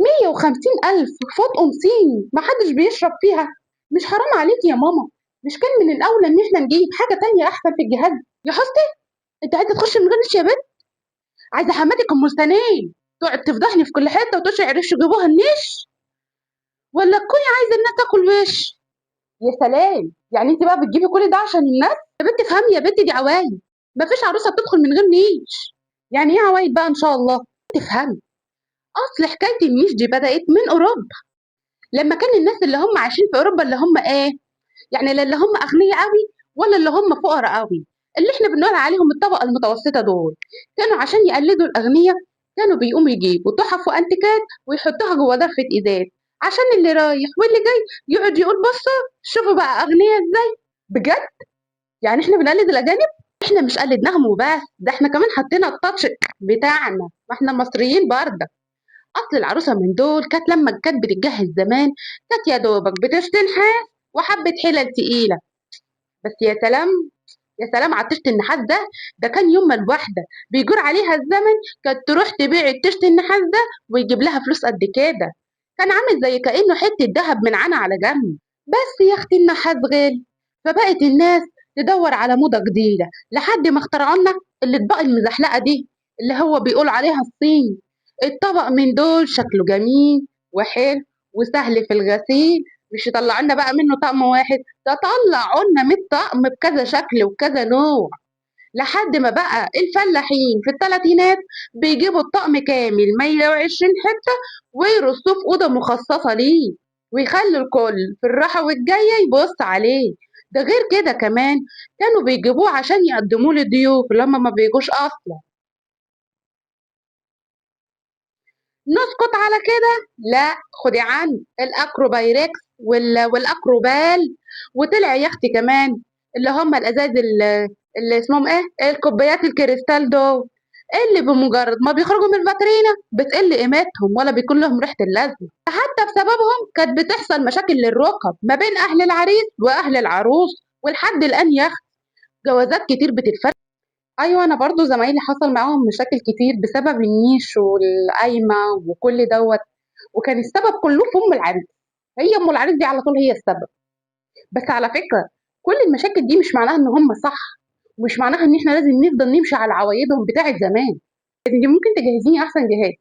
150,000 فطقم صيني ما حدش بيشرب فيها؟ مش حرام عليكِ يا ماما؟ مش كان من الأولى إن إحنا نجيب حاجة تانية أحسن في الجهاز؟ يا حستي أنتِ عايزة تخشي من غير نيش يا بنت؟ عايزة حماتك أم سنين تقعد تفضحني في كل حتة وتقولي عرفش يجيبوها النيش؟ ولا تكوني عايزة الناس تاكل وش؟ يا سلام، يعني أنتِ بقى بتجيبي كل ده عشان الناس؟ يا بنت افهمي يا بنت، دي عوايد، ما فيش عروسة بتدخل من غير نيش. يعني إيه عوايد بقى إن شاء الله؟ تفهمي، أصل حكاية النيش دي بدأت من أوروبا، لما كان الناس اللي هم عايشين في أوروبا اللي هم إيه؟ يعني لا اللي هم أغنياء أوي ولا اللي هم فقراء أوي، اللي إحنا بنقول عليهم الطبقة المتوسطة دول، كانوا عشان يقلدوا الأغنياء كانوا بيقوموا يجيبوا تحف وأنتيكات ويحطوها جوه ظرفة إزاز، عشان اللي رايح واللي جاي يقعد يقول بصوا شوفوا بقى أغنياء إزاي. بجد؟ يعني إحنا بنقلد الأجانب؟ إحنا مش قلدناهم وبس، ده إحنا كمان حطينا التاتش بتاعنا، ما إحنا مصريين برضه. أصل العروسة من دول كانت لما كانت بتتجهز زمان كانت يا دوبك بتشتي نحاس وحبة حلل تقيلة، بس يا سلام يا سلام على التشت النحاس ده، ده كان يوم ما الواحدة بيجور عليها الزمن كانت تروح تبيع التشت النحاس ده ويجيب لها فلوس قد كده، كان عامل زي كأنه حتة دهب من عنا على جنب. بس يا اختي النحاس غالي، فبقت الناس تدور على موضة جديدة لحد ما اخترعوا لنا الأطباق المزحلقة دي اللي هو بيقول عليها الصيني. الطبق من دول شكله جميل وحلو وسهل في الغسيل، مش يطلعوا لنا بقى منه طقم واحد، ده طلعوا لنا 100 طقم بكذا شكل وكذا نوع، لحد ما بقى الفلاحين في الثلاثينات بيجيبوا الطقم كامل 120 حتة ويرصوه في أوضة مخصصة ليه، ويخلوا الكل في الراحة والجاية يبص عليه. ده غير كده كمان كانوا بيجيبوه عشان يقدموه للضيوف اللي هم ما بيجوش أصلا. نسكت على كده؟ لا، خدي عنه الاكروبايركس والاكروبال، وطلع يا اختي كمان اللي هم الازاز اللي اسمهم ايه، الكوبايات الكريستال دول، اللي بمجرد ما بيخرجوا من الفاترينا بتقل قيمتهم ولا بيكون لهم ريحه اللازمة. حتى بسببهم كانت بتحصل مشاكل للركب ما بين اهل العريس واهل العروس، ولحد الان يا اختي جوازات كتير بتتفرق. ايوه، انا برضو زمايلي حصل معاهم مشاكل كتير بسبب النيش والقايمه وكل دوت، وكان السبب كله في ام العريس. هي ام العريس دي على طول هي السبب. بس على فكرة كل المشاكل دي مش معناها ان هم صح، ومش معناها ان احنا لازم نفضل نمشي على عوايدهم بتاعه زمان. انت ممكن تجهزيني احسن جهاز،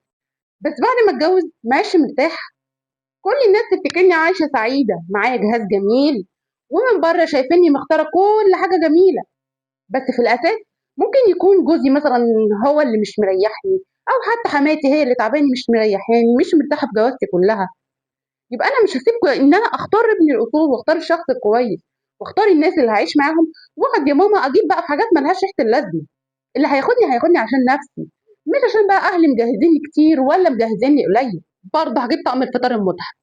بس بعد ما اتجوز ماشي مرتاحة. كل الناس تفتكرني عايشه سعيدة، معايا جهاز جميل، ومن بره شايفيني مختاره كل حاجة جميلة، بس في الاساس ممكن يكون جوزي مثلا هو اللي مش مريحني، او حتى حماتي هي اللي تعباني مش مريحاني، مش مرتاحة في جوازتي كلها. يبقى انا مش هسيبكم ان انا اختار ابن الاصول واختار الشخص الكويس واختار الناس اللي هعيش معاهم، واقعد يا ماما اجيب بقى في حاجات ملهاش ريحه اللازمة. اللي هياخدني هياخدني عشان نفسي، مش عشان بقى اهلي مجهزيني كتير ولا مجهزيني قليل. برضه هجيب طقم الفطار المتحف.